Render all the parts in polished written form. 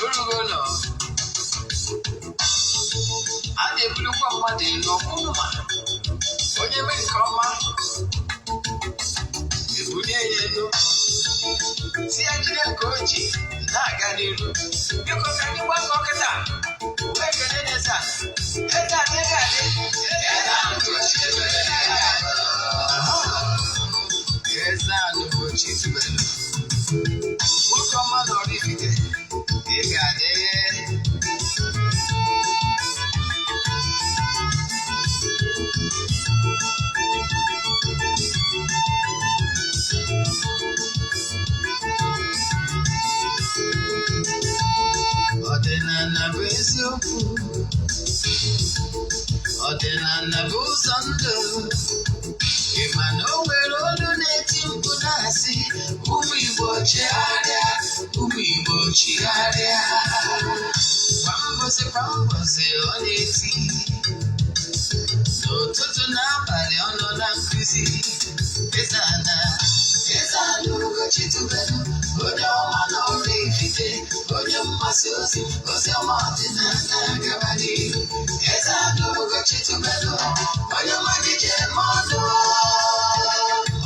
Orugo nọ a na-ebulukwa mmadụ elu ọkwụnụ ma onye mee nke ọma, ebulie ya elu, si ya jide nke o ji na-aga n'iru. Biko, ka anyị gbakọ kịta wee kelee n'eze a. Eze a ị ga-adị. Eze a n'Ugochi tubelu, nwoke ọma na Oraifite, ị ga-adị. Ọdịnala bụ eziokwu, ọdịnala bụ ụzọ ndụ. Ị ma na o nwere olu na-eti mkpu na-asị, "Ụmụ Igbo, chigharịa, ụmụ Igbo, chigharịa." Kwa mbọsị kwa mbọsị ọ na-eti, n'ụtụtụ n'abalị ọ nọ na nkụzi. Eze ana, Eze ana Ugochi tubelu, onye ọma na Oraifite, onye mgbasa ozi ozi ọma ọdịnala, gaba n'ihu. Eze ana Ugochi tubelu, onye ọma gị ji eme ọnụ.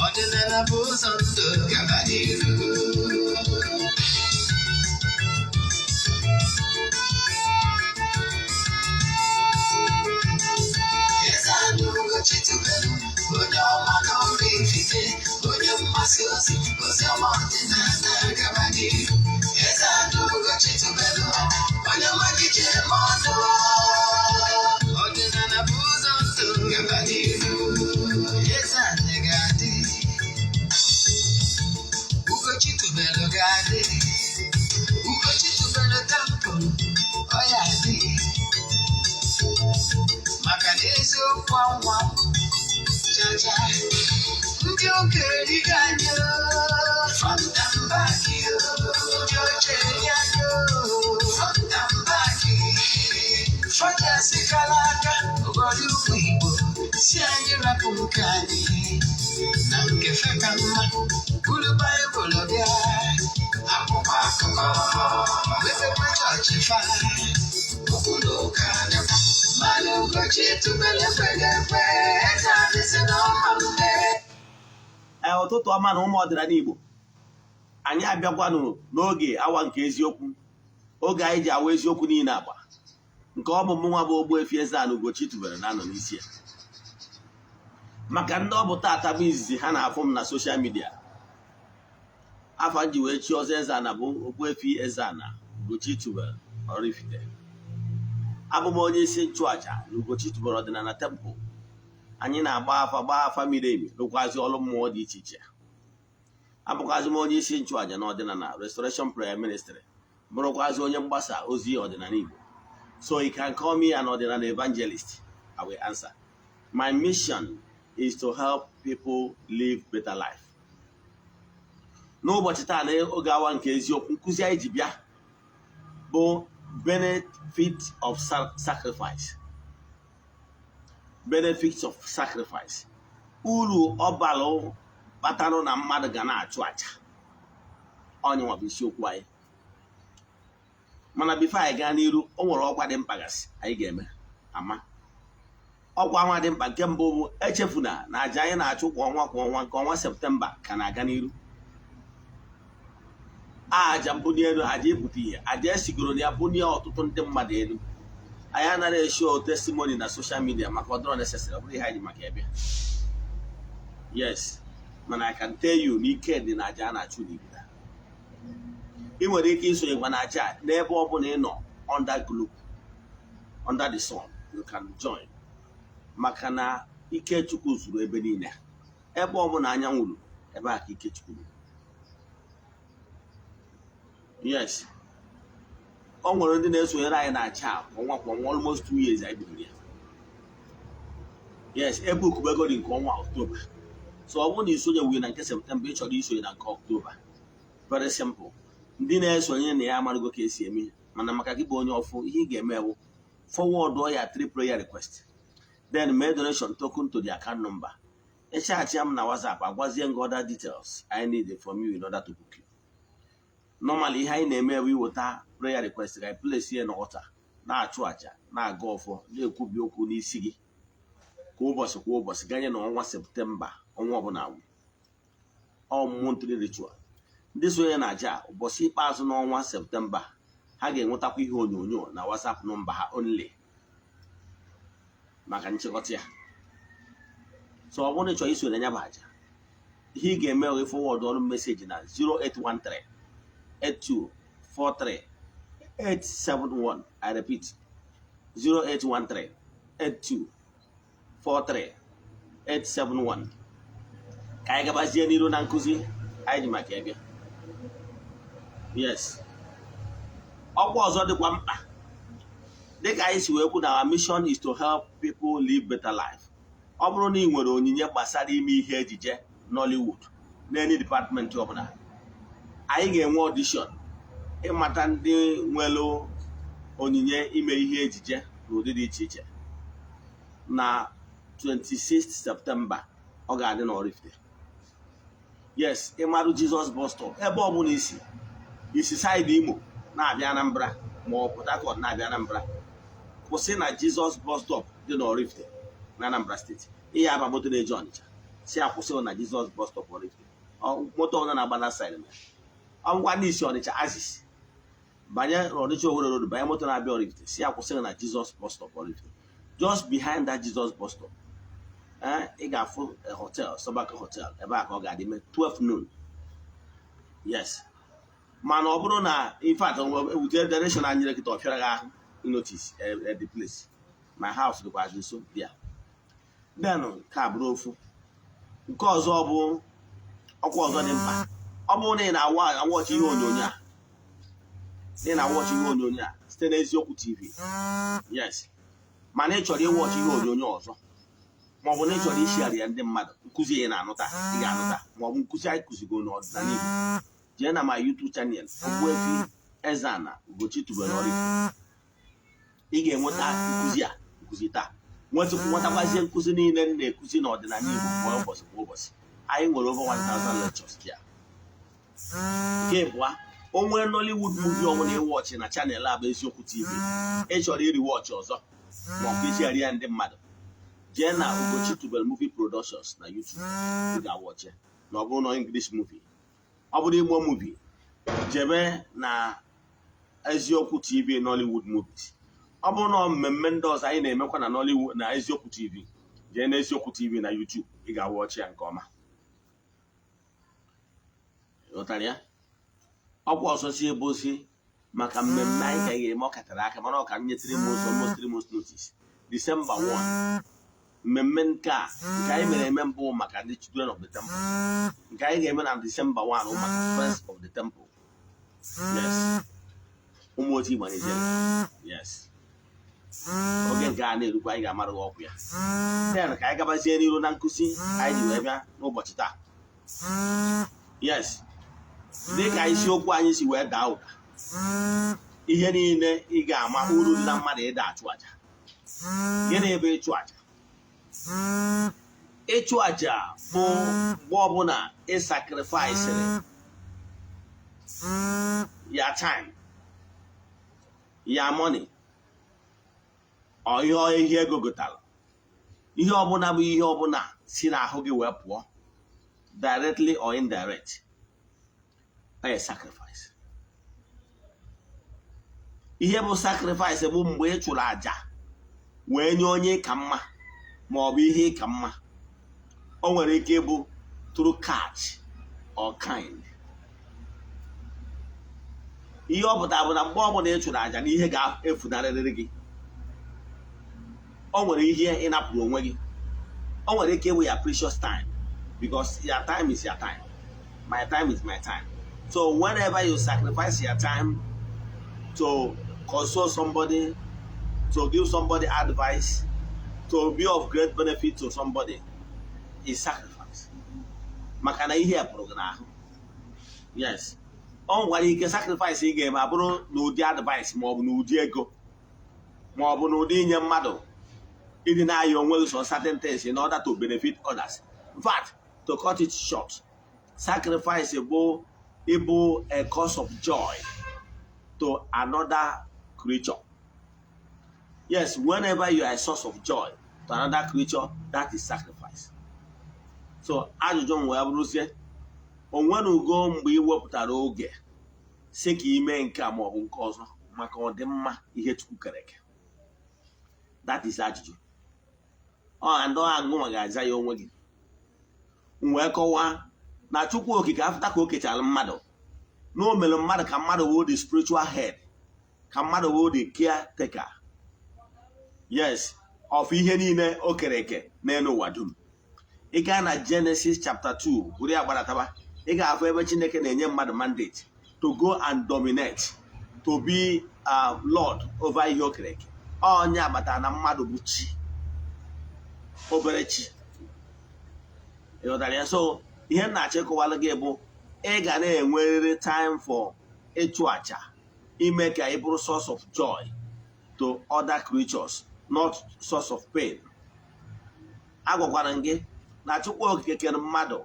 Ọdịnala bụ ụzọ ndụ, gaba n'ihu. Eze ana Ugochi tubelu, onye ọma na Oraifite, onye mgbasa ozi ozi ọma ọdịnala, gaba n'ihu. Eze ana Ugochi tubelu, onye ọma gị ji eme ọnụ. Ọdịnala bụ ụzọ ndụ, gaba n'ihu. Eze ana ga-adị, Ugochi tubelu ga-adị, Ugochi tubelu temple ọ ya adị, maka na eziokwu anwa chacha ndị okenye erigo anyị front and back, ndị oche eri anyị front and back. Fọchasị kara aka ụgọdị ụmụ Igbo si anyị rapụ nke anyị na nke fe ka mma, buru Baịbụl bịa, akwụkwọ akụkọ, mepekwa chọọchị fa, okwu na ụka bịakwa. Mmanụ Ugochi tubelu ekweghị ekwe, eze anyị si na ọma mme. Ee, ụtụtụ ọma na ụmụ ọdịnala Igbo. Anyị abịakwanụ n'oge awa nke eziokwu, oge anyị ji awa eziokwu niile agba nke ọ bụ mụnwa bụ Ogbuefi Eze-Ana Ugochi tubelu na-anọ n'isi ya. Maka ndị ọ bụ tata bụ izizi ha na-afụ m na social media, afa m ji wee chi ọzọ Eze-Ana bụ Ogbuefi Eze-Ana Ugochi tubelu Oraifite. Abụ m onye isi nchụaja na Ugochi tubelu ọdịnala temple. Anyị na-agba afa, gbaa afa miri emi, rụkwazi ọrụ mmụọ dị iche iche. Abụkwazi m onye isi nchụaja na ọdịnala Restoration Prayer Ministry, bụrụkwazi onye mgbasa ozi ọdịnala Igbo. So you can call me an ọdịnala evangelist, I will answer. My mission is to help people live better life. N'ụbọchị taa na oge awa nke eziokwu, nkụzi anyị ji bịa bụ benefit of sacrifice. Benefits of sacrifice, uru ọ balụ kpatanụ na mmadụ ga na-achụ aja. Onye nwa bụ isiokwu anyị. Mana before anyị gaa n'iru, o nwere ọkwa dị mkpa gasị anyị ga-eme ama. Ọkwa nwa dị mkpa nke mbụ bụ, echefuna na aja anyị na-achụ kwa ọnwa kwa ọnwa, nke ọnwa Septemba ka na-aga n'iru. Aja mbuli elu, aja ịpụta ihe, aja esigoro na ya bulie ọtụtụ ndị mmadụ elu. Anyị anaghị eshow testimony na social media maka ọ dịrọ necessary, ọ bụrụ ihe anyị ji maka ebe. Yes, mana I can tell you na ike dị na aja a na-achụ n'igwe. Ị nwere ike isonyekwa na aja a n'ebe ọ bụla ị nọ under globe, under the sun, you can join, maka na ike Chukwu zuru ebe niile. Ebe ọ bụla anyanwụ ruru, ebe a ka ike Chukwu ruru. Yes, o nwere ndị na-esonyere anyị na aja a kwa ọnwa kwa ọnwa, almost 2 years anyị bidoro ya. Yes, ebe okubegori nke ọnwa Ọktoba. So ọ bụrụ na isonyeghị na nke Septemba, ị chọrọ isonye na nke Ọktoba, very simple. Ndị na-esonye na ya amarụgo ka esi eme. Mana maka gị bụ onye ọfụ, ihe ị ga-eme bụ forward ya three prayer request, then mee donation token to the account number. Echatị m na WhatsApp, agwazie gị other details I need from you in order to book you. Normally, ihe anyị na-eme bụ iweta prayer request ka anyị place ya n'altar, na-achụ àjà, na-aga ọfọ, na-ekwubi okwu n'isi gị kwa ụbọchị kwa ụbọchị ganye na ọnwa Septemba, ọnwa ọbụla agwụ. Ọ monthly ritual. Ndị sonye na aja ụbọchị ikpeazụ n'ọnwa Septemba, ha ga-enwetakwa ihe onyonyo na WhatsApp nọmba ha only maka nchịkọta ya. So ọ bụrụ na ị chọrọ iso na ya bụ aja, ihe ị ga-eme wee forward ọrụ message na 0813 8243 871. I repeat, 0813 8243 871. Ka anyị gabazie n'iru na nkụzi anyị ji maka ebe. Yes, ọkwa ọzọ dịkwa mkpa, dịka anyị si wee kwu na our mission is to help people live better life. Ọ bụrụ na ị nwere onyinye gbasara ime ihe ejije Nollywood n'any department ọbụla, anyị ga-enwe audition ịmata ndị nwere onyinye ime ihe ejije n'ụdị dị iche iche na 26 September. Ọ ga-adị n'Oraifite. Yes, ịmarụ Jesus Bus Stop, ebe ọbụla isi side Imo na-abịa Anambra ma ọ Port Harcourt na-abịa Anambra, kwụsị na Jesus Bus Stop dị n'Oraifite na Anambra Steeti. Ihe aba moto na-eje Ọnịcha, si akwụsị na Jesus Bus Stop Oraifite. Moto ọbụla na-agba na side ya. Ọ bụkwa ndị isi Ọnịcha axis banye Ọnịcha Owerri Road, banye moto na-abịa Oraifite, si akwụsị na Jesus Bus Stop Oraifite. Just behind that Jesus Bus Stop, ị ga-afụ hotel, Sobako Hotel. Ebe a ka ọ ga-adị mee 12 noon. Yes, mana ọ bụrụ na, in fact, with direction anyị nyere kịta, ọ fịara gị ahụ notice the place. My house dịkwazi nso there. Then nke a bụrụ ofu. Nke ọzọ bụ ọkwa ọzọ dị mkpa. Ọ bụrụ na ị na-awatch ihe onyonyo a, ị na-awatch ihe onyonyo a site n'Eziokwu TV, yes, mana ị chọrọ ịwatch ihe onyonyo ọzọ, maọbụ na ị chọrọ ishare ya ndị mmadụ nkụzi ị na-anụta, ị ga-anụta, maọbụ nkụzi anyị kụzigo n'ọdịnala Igbo, jee na my YouTube channel, Ogbuefi Eze-Ana Ugochi tubelu Oraifite. Ị ga-enweta nkụzi a nkụzi taa, nwetakwazie nkụzi niile m na-ekuzi n'ọdịnala Igbo kwa ụbọchị kwa ụbọchị. Anyị nwere over 1000 lectures ya. Nke abụọ, o nwee Nollywood movie ọbụla ịwatch na channel a bụ Eziokwu TV, ị chọrọ irewatch ọzọ ma ọ bụ ishare ya ndị mmadụ, jee na Ugochi Tubelu Movie Productions na YouTube, ị ga-awatch ya. Na ọ bụrụ na English movie, ọ bụrụ Igbo movie, jebe na Eziokwu TV Nollywood movies. Ọ bụrụ na mmemme ndị ọzọ anyị na-emekwa na Nollywood na Eziokwu TV, jee na Eziokwu TV na YouTube, ị ga-awatch ya nke ọma. Ghọtara ya? Ọkwa ọzọ si ebe osi maka mmemme anyị ka ga-eme, ọ katara aka, mana ọ ka nye 3 months, almost 3 months notice. December 1, mmemme nke a nke anyị mere eme mbụ maka ndị Children of the Temple, nke anyị ga-eme na December 1 bụ maka Friends of the Temple. Yes, ụmụ otu Igbo Nigeria. Yes, oge nke a na-erukwa, anyị ga-amara gị ọkụ ya. Then ka anyị gabazie n'iru na nkụzi anyị ji wee bịa n'ụbọchị taa. Yes, dịka isiokwu anyị si wee daa ụda, ihe niile ị ga-ama, uru dị na mmadụ ịda achụ àjà. Gịnị bụ ịchụ àjà? Ịchụ àjà bụ mgbe ọbụla ị sacrifice ya time, ya money, ọ ihe ego gotara, ihe ọbụla bụ ihe ọbụla si n'ahụ gị wee pụọ, directly or indirect, ọ sacrifice. Ihe bụ sacrifice bụ mgbe ị chụrụ àjà wee nye onye ka mma ma ọ bụ ihe ka mma. O nwere ike ịbụ through cash or kind. Ihe ọ pụtara bụ na mgbe ọbụla ị chụrụ àjà na ihe ga-efunarịrị gị, o nwere ihe ị napụrụ onwe gị. O nwere ike ịbụ ya precious time, because your time is your time, my time is my time. So whenever you sacrifice your time to console somebody, to give somebody advice, to be of great benefit to somebody, is sacrifice, maka na ihe pụrụ gị n'ahụ. Yes, ọ nwere ike sacrifice ị ga-eme abụrụ n'ụdị advice, ma ọ bụ n'ụdị ego, ma ọ bụ n'ụdị inye mmadụ, ịdị na-aya onwe gị some certain things in order to benefit others. In fact, to cut it short, sacrifice bụ Ịbụ a cause of joy to another creature. Yes, whenever you are a source of joy to another creature, that is sacrifice. So ajụjụ m wee bụrụzie, o nwenugo mgbe ị wepụtara oge si ka ime nke a maọbụ nke ọzọ maka ọdịmma ihe Chukwu kere eke? That is ajụjụ. Ọ ndị agụnwa ga-aza ya onwe gị. M wee kọwaa na Chukwu Okike, after ka o kechara mmadụ, na o mere mmadụ ka mmadụ wụ the spiritual head, ka mmadụ wụ the caretaker, yes, of ihe niile o kere eke n'elu ụwa dum. Ị gaa na Genesis chapter 2, buru ya gbadataba, ị ga-afụ ebe Chineke na-enye mmadụ mandate to go and dominate, to be lord over ihe o kere eke. Onye agbata na mmadụ bụ chi, obere chi. Ị ghọtara ya? So ihe m na-achọ ịkọwalụ gị bụ, ị ga na-enwerịrị time for ịchụ aja, ime ka ị bụrụ source of joy to other creatures, not source of pain. Agwakwara m gị na Chukwu Okike kere mmadụ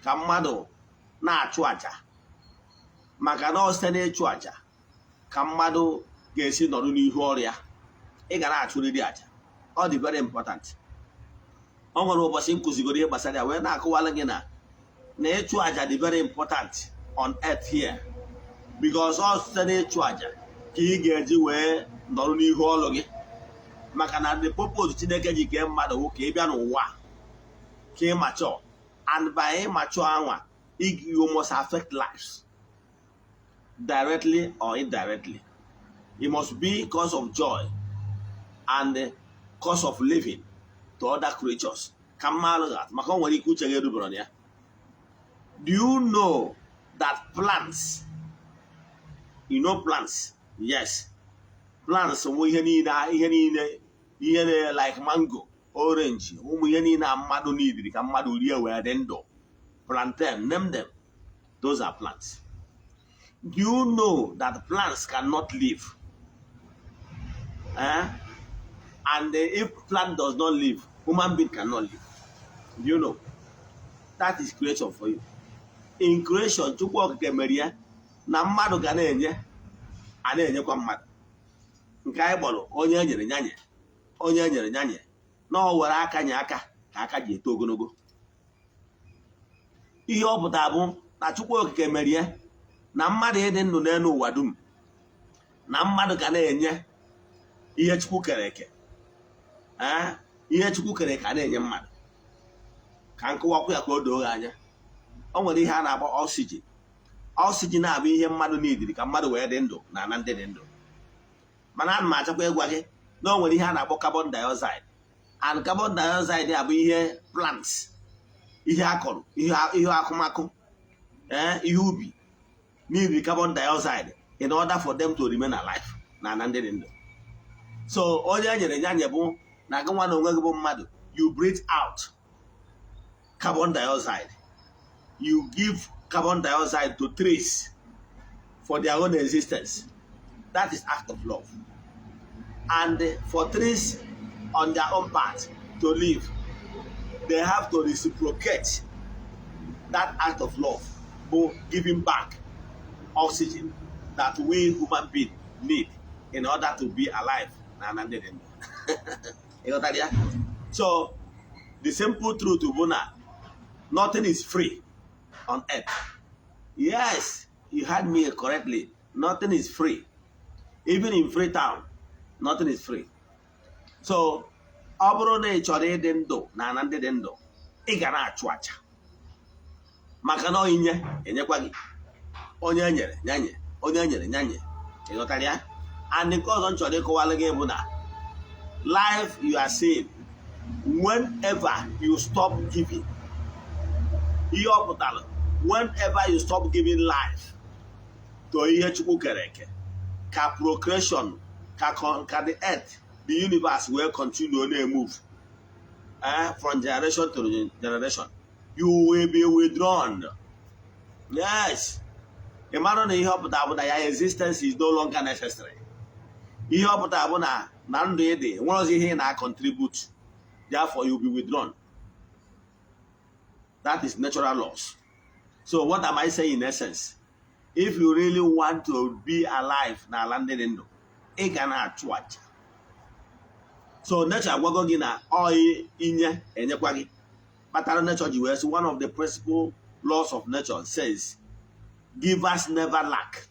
ka mmadụ na-achụ aja, maka na ọ site n'ịchụ aja ka mmadụ ga-esi nọrọ n'ihu ọrịa. Ị ga na-achụrịrị aja. Ọ dị very important. Ọ nwere ụbọchị m kụzigoro ihe gbasara ya, wee na-akụwala gị na ịchụ aja dị very important on earth here, because ọ site n'ịchụ aja ka ị ga-eji wee nọrọ n'ihu ọrụ gị, maka na the purpose Chineke ji kee mmadụ wụ ka ị bịa n'ụwa ka ị mature, and by ị mature anwa, you must affect lives directly or indirectly. It must be cause of joy and cause of living to other creatures. Ka mmadụ ga maka o nwere ike uche gị erubere na ya. Do you know that plants, you know plants? Yes, plants nwe ihe niile, ihe niile, ihe na like mango, orange, ụmụ ihe niile a mmadụ nidiri ka mmadụ rie wee dị ndụ, plantain, name them, those are plants. Do you know that plants cannot live, eh? And if plant does not live, human being cannot live. Do you know that is creation for you? In creation, Chukwu Okike mere ya na mmadụ ga na-enye, a na-enyekwa mmadụ. Nke anyị kpọrọ onye e nyere nyanye, onye e nyere nyanye, na ọ were aka nye aka ka aka ji eto ogologo. Ihe ọ pụtara bụ na Chukwu Okike mere ya na mmadụ ịdị ndụ n'elu ụwa dum, na mmadụ ga na-enye ihe Chukwu kere eke. Ee, ihe Chukwu kere eke a na-enye mmadụ. Ka nkụwakwu ya ka o doo gị anya, o nwere ihe a na-akpọ oxygen. Oxygen na-abụ ihe mmadụ nidiri ka mmadụ wee dị ndụ na ana ndị dị ndụ. Mana ana m achọkwa ịgwa gị na o nwere ihe a na-akpọ carbon dioxide, and carbon dioxide abụ ihe plants, ihe akọrọ, ihe akụmakụ, ee, ihe ubi need carbon dioxide in order for them to remain alive na ana ndị dị ndụ. So onye e nyere nyanye bụ na gị nwa na onwe gị bụ mmadụ. You breathe out carbon dioxide, you give carbon dioxide to trees for their own existence. That is act of love. And for trees on their own part to live, they have to reciprocate that act of love, bụ giving back oxygen that we human being need in order to be alive na ana ndị dị ndụ. Ịghọtara ya? So the simple truth bụ na nothing is free on earth. Yes, you heard me correctly. Nothing is free. Even in Freetown, nothing is free. So ọ bụrụ na ị chọrọ ịdị ndụ na ana ndị dị ndụ, ị ga na-achụ aja, maka na inye enyekwa gị, onye enyere nyanye, onye enyere nyanye. Ịghọtara ya? And nke ọzọ m chọrọ ịkọwalụ gị bụ na life you are seeing, whenever you stop giving, ihe ọ pụtara, whenever you stop giving life to ihe Chukwu kere eke, ka procreation ka the earth, the universe will continue na-move from generation to generation, you will be withdrawn. Yes, ị mara na ihe ọ pụtara bụ na ya existence is no longer necessary. Ihe ọ pụtara bụ na ndụ ị dị nwere ọzọ ihe ị na-contribute, therefore you will be withdrawn. That is natural laws. So what am I saying in essence? If you really want to be alive n'ala ndị dị ndụ, ị ga na-achụ aja. So nature agwago gị na ọ inye enyekwa gị kpatara nature ji wee sị, one of the principal laws of nature says, "Givers never lack."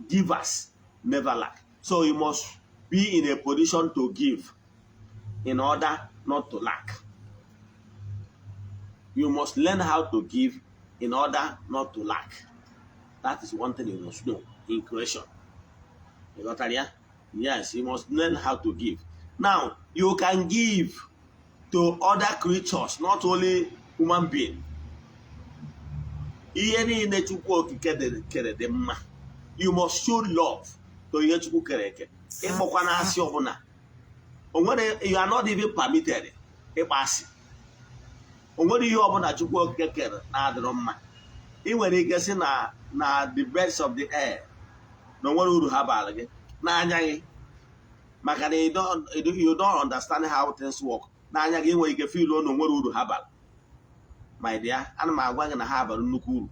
Givers never lack. So you must be in a position to give in order not to lack. You must learn how to give in order not to lack. That is one thing you must know in creation. You got that, yeah? Yes, you must learn how to give. Now, you can give to other creatures, not only human being. Ihe niile Chukwu Okike kere dị mma. You must show love to ihe Chukwu kere eke. Ịkpọkwa na asị ọbụla. O nwere, you are not even permitted ịkpa asị. O nwere ihe ọbụla Chukwu Okike kere na-adịrọ mma. Ị nwere ike sị na the birds of the air na onwere uru ha bara gị n'anya gị, maka na you don't understand how things work. N'anya gị, nwere ike feel na onwere uru ha bara. My dear, ana m agwa gị na ha bara nnukwu uru.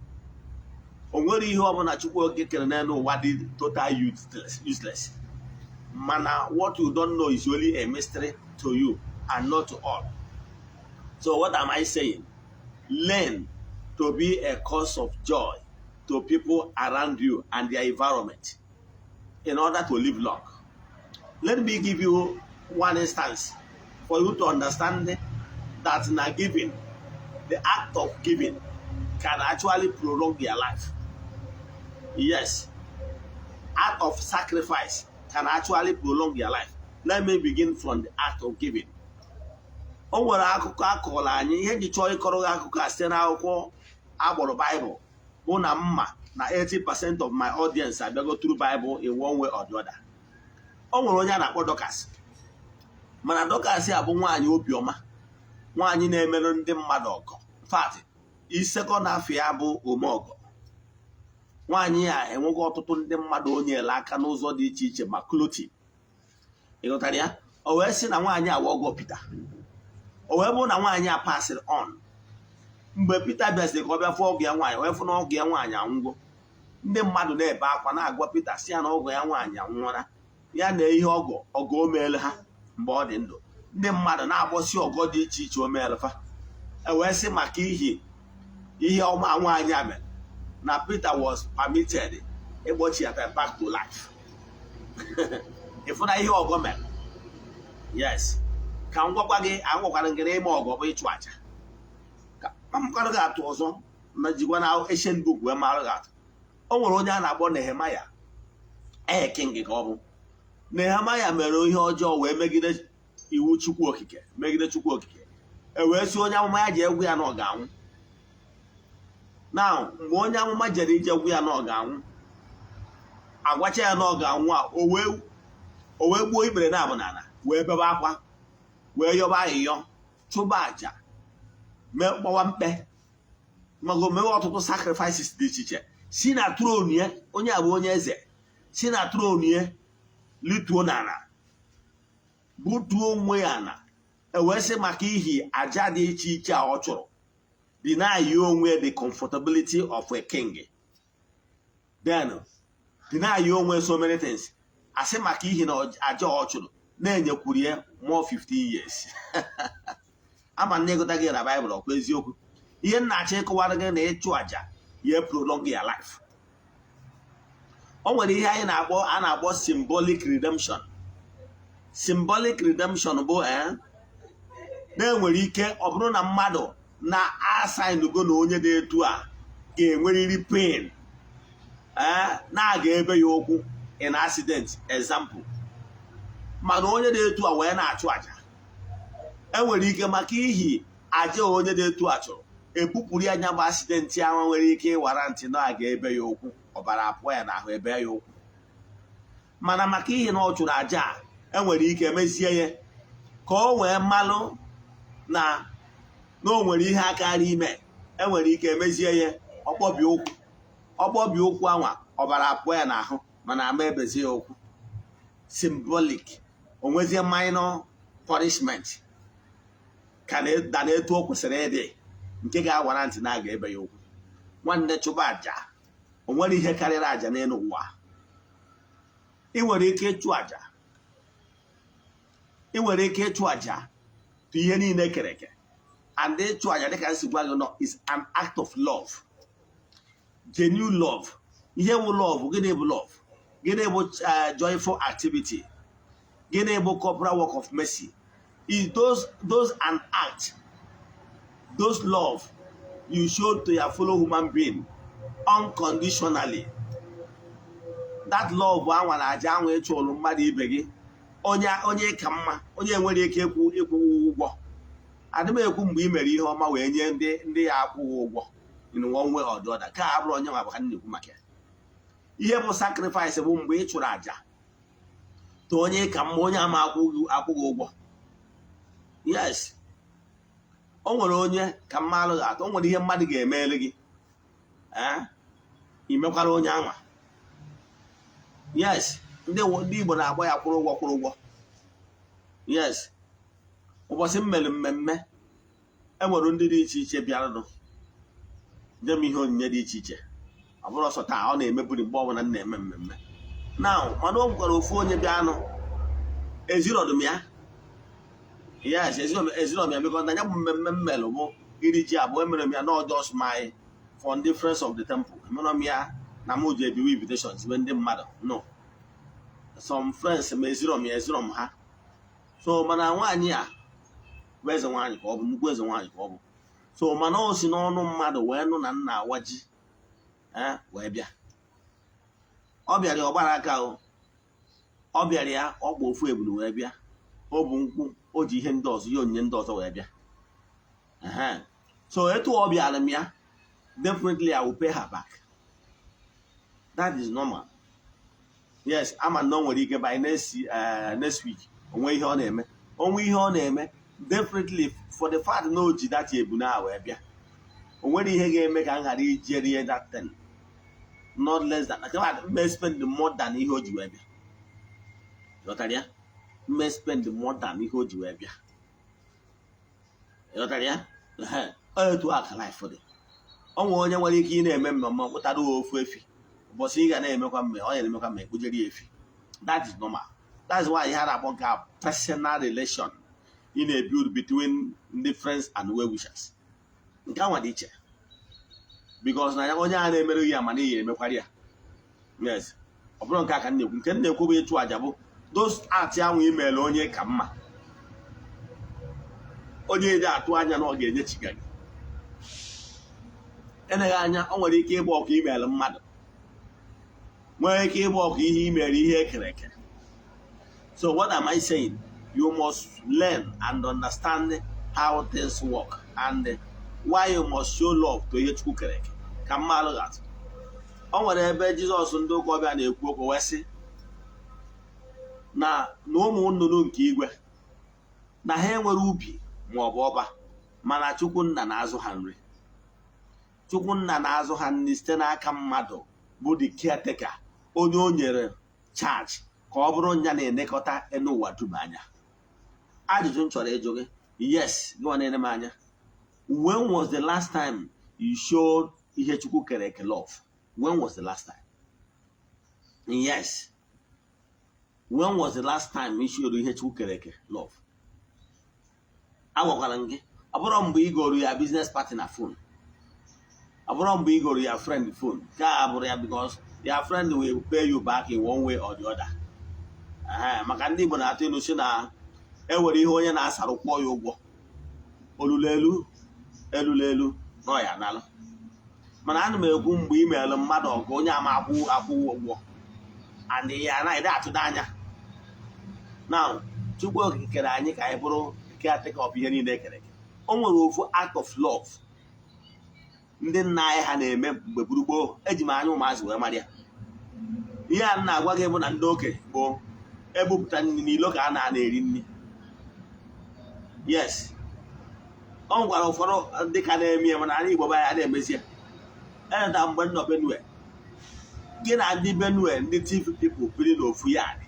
O nwere ihe ọbụla Chukwu Okike kere n'elu ụwa dị total useless. Mana what you don't know is only a mystery to you and not to all. So what am I saying? Learn to be a cause of joy to people around you and their environment in order to live long. Let me give you one instance for you to understand that na giving, the act of giving, can actually prolong your life. Yes, act of sacrifice can actually prolong your life. Let me begin from the act of giving. O nwere akụkọ akọrọ anyị. Ihe ji chọọ ịkọrọ gị akụkọ a site n'akwụkwọ agbọrọ Baịbụl bụ na mma na 80% of my audience abịago through Bible in one way or the other. O nwere onye a na-akpọ Dorcas. Mana Dorcas a bụ nwaanyị obiọma, nwaanyị na-emerụ ndị mmadụ ọgọ. In fact, isekọ afọ ya bụ omeọgọ. Nwaanyị a enweghị ọtụtụ ndị mmadụ o nyere aka n'ụzọ dị iche iche, ma clothing. Ịghọtara ya? O wee sị na nwaanyị a ọgọ Pita. O wee bụrụ na nwaanyị a passịrị on. Mgbe Pita bịaziri ka ọ bịa fụ ọgụ ya nwaanyị, wee fụ na ọgụ ya nwaanyị anwụgo. Ndị mmadụ na-ebe akwa, na-agwa Pita si ya na ọgụ ya nwaanyị anwụọla, ya na ihe ọgọ ọgọ o meele ha mgbe ọ dị ndụ. Ndị mmadụ na-agbọsi ọgọ dị iche iche o meele fa. E wee sị maka ihi ihe ọma nwaanyị a mere na Peter was permitted ịkpọchi ya back to life. Ịfụna ihe ọgọ mere? Yes, ka m gwakwa gị, agwakwara gị na ime ọgọ bụ ịchụ aja. Ka m gị atụ ọzọ na jikwa na ancient book wee mara gị atụ. O nwere onye a na-akpọ Nehemaya. Ee, king ka ọ bụ. Nehemaya mere ihe ọjọọ wee megide iwu Chukwu Okike, megide Chukwu Okike. E wee sị onye amụma ya ji egwu ya na ọ ga-anwụ. Na mgbe onye amụma jere ije gwu ya na ọ ga-anwụ, agwacha ya na ọ ga-anwụ a, o wee gbuo ikpere na abụ n'ala, wee bebe akwa, wee yọba ayịyọ, chụba àjà, mee mkpọwa mkpe, mago mewe ọtụtụ sacrifices dị iche iche. Si na throne ya, onye a bụ onye eze, si na throne ya lituo n'ala, butuo onwe ya na. Ewee sị maka ihi aja dị iche iche a ọ chụrụ, deny onwe the comfortability of a king, then deny onwe so many things. Asị maka ihi na aja ọ chụrụ na-enyekwuru ya more 15 years. Ama nne ịgụta gị na Baịbụl, ọkwa eziokwu. Ihe m na-achọ ịkọwara gị na ịchụ aja ya prolong your life. O nwere ihe anyị na-akpọ, a na-akpọ symbolic redemption. Symbolic redemption bụ na-enwere ike ọ bụrụ na mmadụ na-asaịnụgo na onye dị etu a ga-enwerịrị pain, na-aga ebe ya ụkwụ in accident, example. Mana onye dị etu a wee na-achụ aja, enwere ike maka ihi aja onye dị etu a chụrụ, ebupụrụ ya anya bụ accident ahụ nwere ike ịwara ntị na aga ebe ya ụkwụ, ọbara apụọ ya n'ahụ, ebe ya ụkwụ. Mana maka ihi na ọ chụrụ aja a, enwere ike mezie ya ka o wee malụ na o nwere ihe akara ime. Enwere ike mezie ya, ọkpọbi ụkwụ, ọkpọbi ụkwụ anwa, ọbara apụọ ya n'ahụ, mana ama ebezie ya ụkwụ. Symbolic, o nwezie minor punishment ka na etu o kwesịrị ịdị, nke ga-awara ntị na aga ebe ya ụkwụ. Nwanne, chụba àjà. O nwere ihe karịrị àjà n'elu ụwa. Ị nwere ike ịchụ àjà, ị nwere ike ịchụ àjà tụ ihe niile kere eke. And ịchụ àjà, dịka m si gwa gị, nọ is an act of love, genuine love. Ihe bụ love? Gịnị bụ love? Gịnị bụ joyful activity? Gịnị bụ corporal work of mercy? Is those an act, those love you show to your fellow human being unconditionally. That love anwa na aja anwa ịchụrụ mmadụ ibe gị, onye ka mma, onye nwere ike ịkwụ ụgwọ. Adị m ekwu mgbe ị mere ihe ọma wee nye ndị ya akwụghị ụgwọ in one way or the other, ka abụrụ onye nwa bụ ka m na-ekwu maka ya. Ihe bụ sacrifice bụ mgbe ị chụrụ àjà to onye ka mma, onye ama akwụghị ụgwọ. Yes, o nwere onye ka mma alụghị atọ. O nwere ihe mmadụ ga-emere gị, ee, imekwara onye anwa. Yes, ndị Igbo na-agba ya kwụrụ ụgwọ, kwụrụ ụgwọ. Yes, ụbọchị m mere mmemme, enwere ndị dị iche iche bịaranụ nye m ihe onyinye dị iche iche. Ọ bụrụ ọsọ taa, ọ na-emeburi mgbe ọbụla m na-eme mmemme now. Mana o nwekwara ofu onye bịanụ, ezirọdụ m ya. Yes, ezirọ m ya, because na ya bụ mmemme m mere bụ iri ji abụọ. Emere m ya not just my for the friends of the temple. Emere m ya na m ji ebiwe invitations be ndị mmadụ. No, some friends ma ezirọ m ya, ezirọ m ha. So mana nwaanyị a bụ eze nwaanyị ka ọ bụ, nnukwu eze nwaanyị ka ọ bụ. So mana o si n'ọnụ mmadụ wee nụ na nna awa ji, wee bịa. Ọ bịara ya, ọgbara aka o. Ọ bịara ya, ọ gba ofu ebulu wee bịa. O bụ nkwụ, o ji ihe ndị ọzọ, ihe onyinye ndị ọzọ wee bịa. So etu ọ bịara m ya, definitely I will pay her back. That is normal. Yes, ama na o nwere ike by next week, onwe ihe ọ na-eme, onwe ihe ọ na-eme. Definitely, for the fact na o ji that ebunu a wee bịa, o nwere ihe ga-eme ka m ghara ijeri ihe that thing, not less than mme spend more than ihe o ji wee bịa. Ghọtara ya? Mme spend more than ihe o ji wee bịa. Ghọtara ya? Etu a ka life dị. Ọ nwere onye nwere ike ị na-eme mmemme, kpụtara ofu efi. Ụbọchị ị ga na-emekwa mme, ọ na-emekwa mme, ekpujere ya efi. That is normal. That's why ihe a na-akpọ nke a personal relation ị na-ebuild between ndị friends and well wishers. Nke anwa dị iche, because na ya onye a na-emere ya, mana ihe emekwara ya. Yes, ọ bụrụ nke a ka m na-ekwu. Nke m na-ekwu bụ ịchụ àjà, bụ those acts ahụ imeela onye ka mma, onye eji atụ anya na ọ ga-enye chiga gị. Eleghị anya, ọ nwere ike ịgba ọkụ imeelụ mmadụ, nwere ike ịgba ọkụ ihe imere ihe ekere eke. So what am I saying? You must learn and understand how things work and why you must show love to ihe Chukwu kere eke. Ka mmalụ atụ, o nwere ebe Jizọs, ndị ụka ọbịa na-ekwu okwu wee sị na ụmụ nnụnụ nke igwe na ha enwere ubi ma ọ bụ ọba, mana Chukwu nna na-azụ ha nri. Chukwu nna na-azụ ha nri site n'aka mmadụ bụ the caretaker, onye o nyere charge ka ọ bụrụ nya na-elekọta enu ụwa dum anya. Ajụjụ m chọrọ ịjụ gị, yes, gị nwa na-ene m anya: when was the last time you showed ihe Chukwu kere eke love? When was the last time? Yes, when was the last time you showed ihe Chukwu kere eke love? Agwakwara m gị, ọ bụrụ mgbe ị goro ya business partner phone, ọ bụrụ mgbe ị goro ya friend phone, ka a bụrụ ya, because your friend will pay you back in one way or the other. Maka ndị Igbo na-atụ ilu si na ewere ihe onye na-asarụ kwụọ ya ụgwọ, olulu elu elulu elu na ọ ya analụ. Mana ana m ekwu mgbe ị meelụ mmadụ ọgụ, onye ama akwụ ụgwọ and ya anaghị atụdo anya. Now, Chukwu Okike kere anyị ka anyị bụrụ caretaker of ihe niile ekere eke. O nwere ofu act of love ndị nna anyị ha na-eme mgbe gboo. Eji m anya ụmụazị wee mara ya. Ihe a m na-agwa gị bụ na ndị okenye bụ ebupụta nri n'ilo ka a na-ana eri nri. Yes, ọ nwekwara ụfọdụ ndị ka na-eme ya, mana anyị Igbo be anyị a na-emezi ya. Eneta mgbe m nọ Benue, gị na ndị Benue, ndị Tiv people biri n'ofu yard,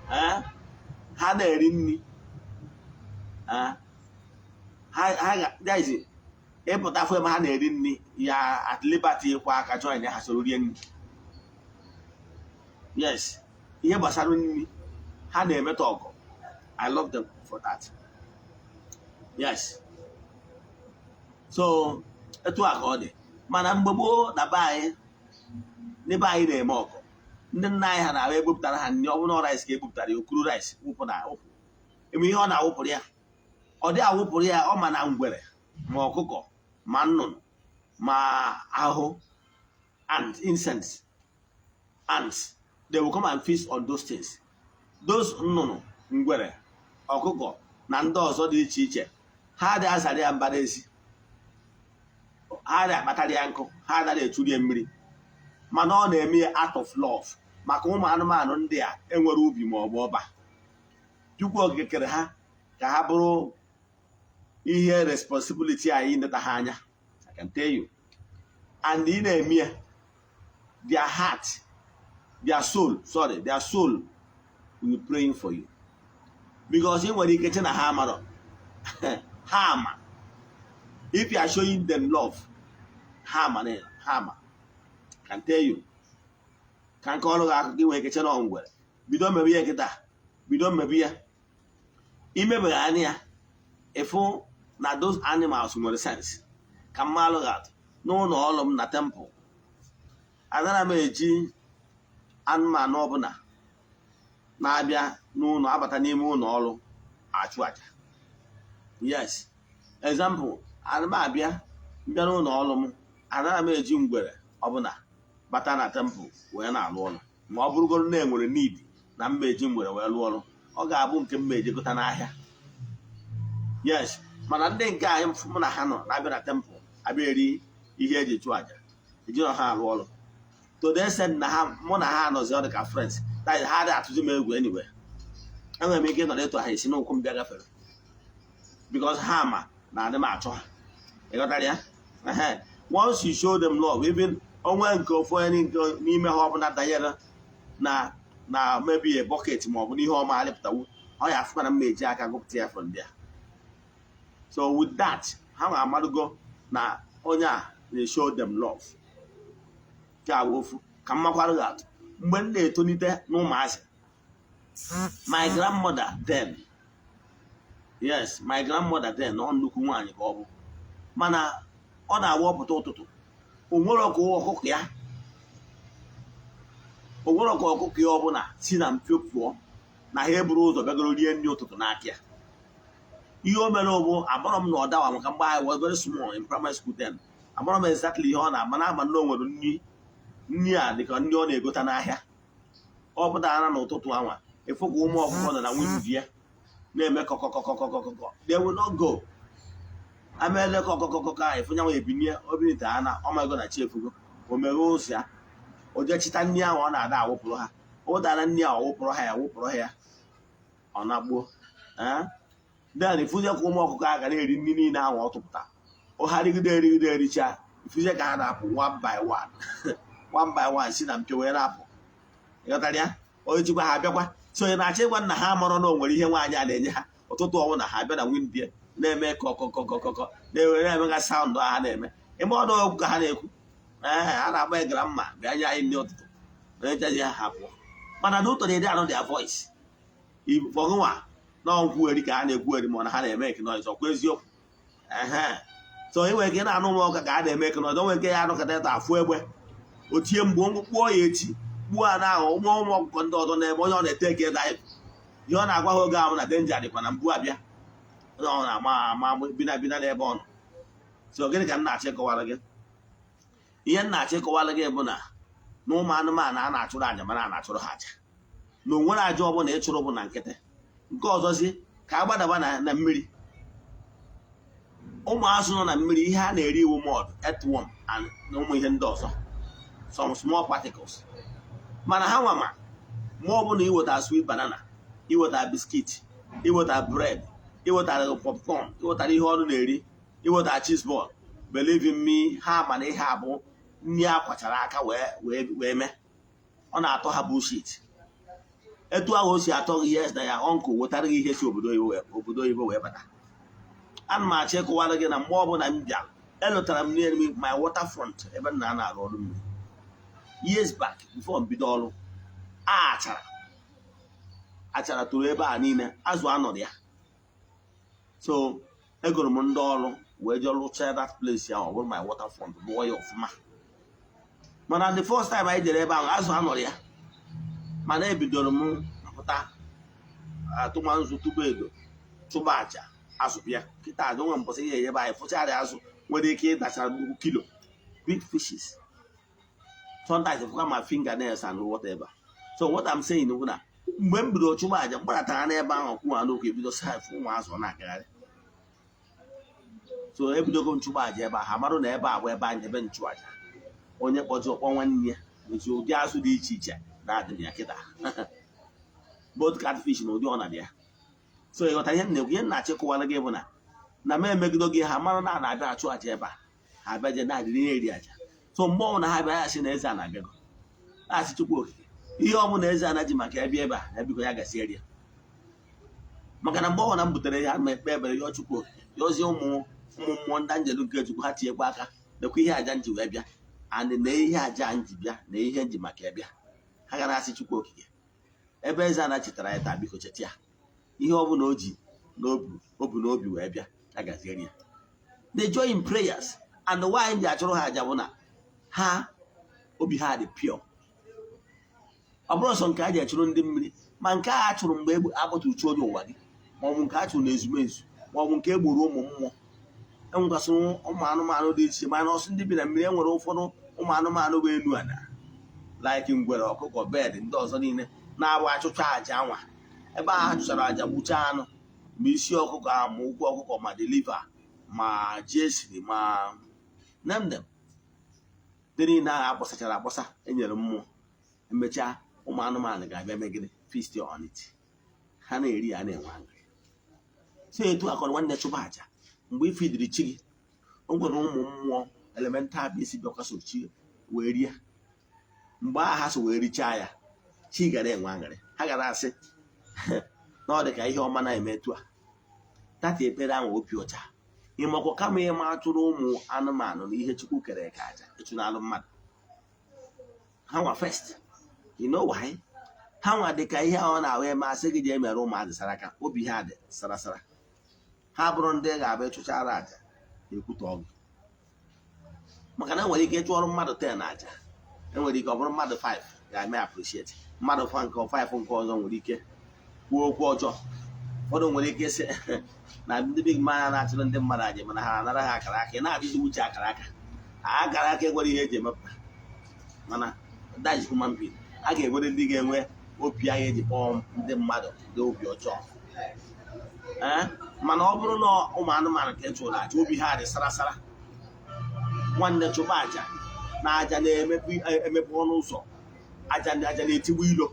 ha na-eri nri. Ha that is, Ịpụta fụ ebe ha na-eri nri ya, at liberty ịkwa aka join ha, soro rie nri. Yes, ihe gbasara nri ha na-emeta ọgụ. I love them for that. Yes, so etu a ka ọ dị. Mana mgbe gboo na be anyị, n'ebe anyị na-eme ọgụ, ndị nna anyị ha na-abịa ebupụtara ha nri. Ọ bụrụ na rice ka ebupụtara ya, okuru rice wụpụ na wụpụ eme ihe ọ na-awụpụrụ ya, ọ dị awụpụrụ ya. Ọ ma na ngwere ma ọkụkọ ma nnụnụ ma ahụhụ and insects, ants, they will come and feast on those things. Those nnụnụ, ngwere, ọkụkọ na ndị ọzọ dị iche iche, ha dị azara ya mbara ezi, ha dị akpatara ya nkụ, ha anaghị echuri ya mmiri. Mana ọ na-eme ya out of love maka ụmụ anụmanụ ndị a enwere ubi ma ọ bụ ọba. Chukwu Okike kere ha ka ha bụrụ ihe responsibility anyị neta ha anya. I can tell you, and ị na-eme ya, their heart, their soul, sorry, their soul will be praying for you, because ị nwere ike che na ha amarọ. Ha ama. If you are showing them love, ha ama na ha ama. Can tell you, ka nke ọrụ gị akụkọ, ị nwere ike che na ọ ngwere. Bido mebe ya kịta, bido mebe ya, imebeghị anya ya, ịfụ na those animals nwere sense. Ka m malụ gị atụ, n'ụlọ ọrụ m na temple, anara m eji anụmanụ ọbụla na-abịa n'ụlọ abata n'ime ụlọ ọrụ achụ aja. Yes, example, ana m abịa mbịa n'ụlọ ọrụ m, anara m eji ngwere ọbụla bata na temple wee na-alụ ọrụ. Ma ọ bụrụgoro na enwere need na mma eji ngwere wee lụọ ọrụ, ọ ga-abụ nke m ma ejekọta n'ahịa. Yes, mana ndị nke anyị mụ na ha nọ na-abịa na temple abịa eri ihe eji chụọ aja, ejirọ ha arụ ọrụ. To the extent na ha, mụ na ha anọzi, ọ dị ka friends. That is, ha adịghị atụzi m egwu anyway. Enwere m ike ịnọrọ ịtụ ha esi n'ụkwụ m bịa gafere, because ha ma na adị m achọ ha. Ịghọtara ya? Ehe. Once you show them love, even onwe nke ofu onye nke n'ime ha ọbụla danyere na maybe a bucket ma ọ bụ n'ihe ọma alịpụtawu, ọ ya afụkwa na mma eji aka gụpụta ya from there. So with that, ha ma amadugo na onye a na-show them love. Nke a bụ ofu. Ka m makwara gị atụ, mgbe m na-etolite n'ụmụazị, my grandmother then, yes, my grandmother then, ọ nnukwu nwaanyị ka ọ bụ, mana ọ na-awa ọpụta ụtụtụ, o nwere ka ọkụkọ ya, o nwere ka ọkụkọ ya ọbụla si na mpio pụọ na ha eburu ụzọ bịagoro rie nri ụtụtụ n'aka ya. Ihe o mere bụ, amarọ m na ọ dawa, maka mgbe I was very small in primary school then, amarọ m exactly ihe ọ na-ama na ama na o nwere nri, nri a dịka nri ọ na-egota n'ahịa. Ọ pụtara n'ụtụtụ anwa, ịfụ ka ụmụ ọkụkọ nọ na window ya na-eme kọkọkọkọkọkọ. They will not go. Amele kọkọkọkọ ahụ, ịfụ nyanwa ebinie obinite ha na ọmago na chi efugo. O meghee ụzọ ya, o jee chịta nri ahụ ọ na-ada awụpụrụ ha. O dara nri ahụ, ọwụpụrụ ha ya, wụpụrụ ha ya, ọ na-gbuo. Then ịfụzie ka ụmụ ọkụkọ a ga na-eri nri niile ahụ ọ tụpụta. Ọ ha rigide, erigide, ericha, ịfụzie ka ha na-apụ one by one, one by one, si na mpio wee na-apụ. Ịghọtara ya? Onye jikwa ha abịakwa. So onye na-achọ ịgwa nna ha marọ na o nwere ihe nwaanyị a na-enye ha ụtụtụ ọnwụ na ha abịa na window na-eme kọkọkọkọkọ, na-ewere na-emega sound ha na-eme ime ọnụ okwu ka ha na-ekwu. Ee, ha na-agba ya grandma, bịa nye anyị nri ụtụtụ. Onye chazi ha, ha pụọ. Mana n'ụtọ na-ede anụ their voice fọgụnwa na nkwugheri ka ha na-ekwugheri, ma ọ na ha na-eme noise. Ọkwa eziokwu? Ehe. So ị nwere ike na-anụ ụmụ ọka ka a na-eme noise. O nwere ike ya anụkọta ịta afụ egbe o tie mgbe kpụọ ya echi gbuo a na ahụ ụmụ ụmụ ọkụkọ ndị ọzọ n'ebe onye ọ na-ete eke dive. Ihe ọ na-agwa ha oge ahụ na danger dịkwa na mgbu abịa, onye ọ na-ama ama bina bina n'ebe ọ nọ. So gịnị ka m na-achọ ịkọwara gị? Ihe m na-achọ ịkọwara gị bụ na na ụmụ anụmanụ a na-achụrụ àjà, mana a na-achụrụ ha àjà na o nwere àjà ọbụla ịchụrụ bụ na nkịtị. Nke ọzọzi, ka a gbadaba na mmiri, ụmụ azụ nọ na mmiri, ihe a na-eri iwu mud, earthworm and na ụmụ ihe ndị ọzọ, some small particles. Mana ha nwa ma ọ bụ na iweta sweet banana, iweta biscuit, iweta bread, iwetara popcorn, iwetara ihe ọnụ na-eri, iweta cheese ball, believe in me, ha ma na ihe a bụ nri a kwachara aka wee mee. Ọ na-atọ ha bullshit etu ahụ o si atọ gị. Yes, na ya uncle wetara gị ihe si obodo oyibo wee bata. Ana m achọ ịkọwara gị na mgbe ọbụla m bịara Elotara m n'elu my waterfront ebe m na-arụ ọrụ mmiri years back before m bido ọrụ. Achara achara toro ebe a niile, azụ anọrọ ya. So egoro m ndị ọrụ wee jee rụchaa that place ahụ, ọ bụrụ my waterfront, lụọ ya ọfụma. Mana the first time anyị jere ebe ahụ, azụ anọrọ ya. Mana ebidoro m pụta atụma nzu tụba edo, chụba aja, azụ bịa. Kịta azụ nwe mbọsị ihe ebe anyị fụchara azụ nwere ike ịdachara nnukwu kilo, big fishes, sometimes fụka ma fingernails and whatever. So what I'm saying bụ na mgbe m bidoro chụba aja, mgbadatara n'ebe ahụ kwụ ha n'okwu, ebido sif ụmụ azụ na-agagharị. So ebidogo m chụba aja ebe a, ha marụ na ebe a bụ ebe anyị ebe nchụaja. Onye kpọji ọkpọ nwanne ya nwezi ụdị azụ dị iche iche na-adị ya kịta, both catfish na ụdị ọnadị ya. So ịghọta ihe m na-ekwu? Ihe m na-achịkọwara gị bụ na m emegido gị, ha mara na a na-abịa achụ aja ebe a, ha abịa je na-adịrị na-eri aja. So mgbe ọbụla ha bịa, ya sị na eze a na-abịago, na-asị Chukwu Okike, ihe ọbụla eze ana ji maka ebe ebe a ya, biko ya gasị eri ya. Maka na mgbe ọbụla m butere ya, ma ekpe ebere yọọ Chukwu Okike, yọzie ụmụ ụmụ mmụọ ndị njelu nke Chukwu, ha tinyekwa aka, lekwa ihe aja nji wee bịa and na ihe aja nji bịa na ihe nji maka ya bịa. Ha ga na-asị Chukwu Okike, ebe eze ana chetara ya taa, biko cheta ya, ihe ọbụla o ji n'obi o bu n'obi wee bịa, ya gaziere ya. They join in prayers. And why ji achụrụ ha aja bụ na ha obi ha dị pure. Ọ bụrụ sọ nke a ji achụrụ ndị mmiri, ma nke a chụrụ mgbe akpọtụrụ chi onye ụwa gị, maọbụ nke a chụrụ n'ezumezu, maọbụ nke e gburu ụmụ mmụọ. Enwegasịrị ụmụ anụmanụ dị iche, mana ọsọ ndị bi na mmiri, enwere ụfọdụ ụmụ anụmanụ bụ enu ana, like ngwere, ọkụkọ, bird, ndị ọzọ niile na-agba achụcha aja anwa. Ebe a chụchara aja, gbuchaa anụ, ma isi ọkụkọ ahụ, ma ụkwụ ọkụkọ, ma the liver, ma ji esiri, ma name them, ndị niile ahụ akpọsachara akpọsa enyere mmụọ. Emechaa, ụmụ anụmanụ ga-abịa megide feast on it. Ha na-eri ya, na-enwe aṅụrị. So etu akọrọ nwanne, chụba aja mgbe ifidiri chi gị, o nwere ụmụ mmụọ elemental bụ isi bịakwa so chi wee rie. Mgbe ahụ ha so wee richaa ya, chi gara enwe aṅụrị. Ha gara asị na ọ dị ka ihe ọma na-eme etu a tata ekpere ahụ obi ọcha. Ịmakwa kama ịma atụrụ ụmụ anụmanụ na ihe Chukwu kere ka aja ịchụnalụ mmadụ, ha nwa first. You know why? Ha nwa dị ka ihe ọ na-ahụ eme, asị gị jee mere ụmụazị saraka, obi ha dị sarasara. Ha bụrụ ndị ga-abịa ịchụchara aja ekwute ọgụ, maka na enwere ike ịchụọrụ mmadụ 10 aja, enwere ike ọ bụrụ mmadụ 5 ga-eme appreciate, mmadụ fa nke 5 nke ọzọ nwere ike kwuo okwu ọjọọ. Ụfọdụ nwere ike sị na ndị big man na-achụrụ ndị mmadụ aja, mana ha anara ha akara aka. Ị na-ajụzi uche akara aka, akara aka enwere ihe eji emepụta, mana that is human being. A ga-enwere ndị ga-enwe obi agha eji kpọọ ndị mmadụ ndị obi ọjọọ. Ee, mana ọ bụrụ na ụmụ anụmanụ ka e chụrụ aja, obi ha dị sarasara. Nwanne, chụba aja na aja na-emepe emepe ọnụ ụzọ. Aja aja na-etigbu ilo,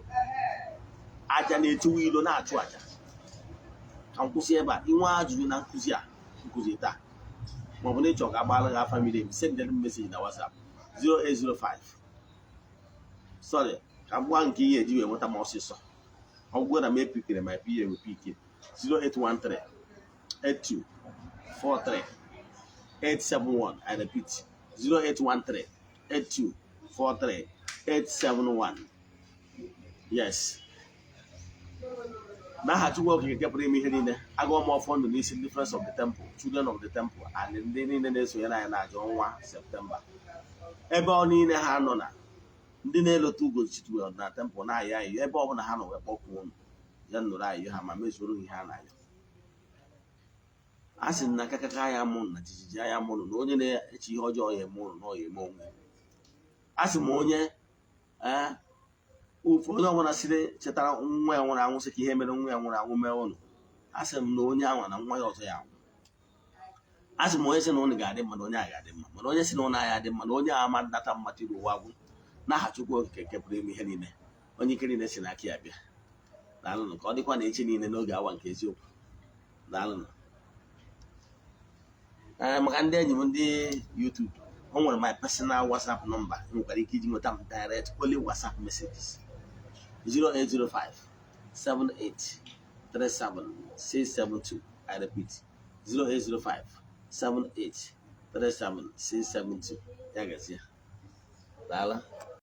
aja na-etiwe ilo na-achụ aja. Ka m kwụsị ebe a. Inwe ajụjụ na nkụzi a nkụzi taa, maọbụ na ịchọ ka agbaala gị afa miri emi, send them message na WhatsApp 0805, sorry, ka m gwa nke ihe eji wee nweta m ọsịsọ. Ọ bụrụ na m epikere ma PA wee pick, 0813 82 43 871. I repeat, 0813 82 43 871. Yes, n'aha Chukwu Okike nke pụrụ ime ihe niile, agụọ m ọfọ ndụ n'isi ndị Friends of the Temple, Children of the Temple and ndị niile na-esonyere anyị na-aja ọnwa Septemba, ebe ọ niile ha nọ, na ndị na-elota Ugochi na temple na-ayọ ayọ, ebe ọ bụla ha nọ wee kpọkuo unu ya nụrụ ayọ ha ma mezuoro ihe ha na-ayọ. A sị na akakaka ya mụ na jijiji anya mụnụ na onye na-eche ihe ọjọọ ya eme ụnụ na ọ ya eme onwe. A sị m onye ee ofu onye ọbụla siri chetara nwa ya nwụrụ anwụ, sị ka ihe mere nwa ya nwụrụ anwụ mee ụnụ, a sị m na onye anwa na nwa ya ọzọ ya anwụ. A sị m onye sị na ụnụ ga-adị mma, na onye a ga-adị mma, mana onye sị na ụnụ agha adị mma, na onye a ama nnata mmata iru ụwa gwụ. N'aha Chukwu Okike nke pụrụ ime ihe niile, onye ike niile si n'aka ya bịa, daalụnụ. Ka ọ dịkwa na echi niile n'oge awa nke eziokwu. Daalụnụ. Ee, maka ndị enyi m ndị YouTube, o nwere my personal WhatsApp number nwekwara ike iji nweta m direct, only WhatsApp messages, 0805 78 37 672. I repeat, 0805 78 37672. Ya gazie. Daalụ.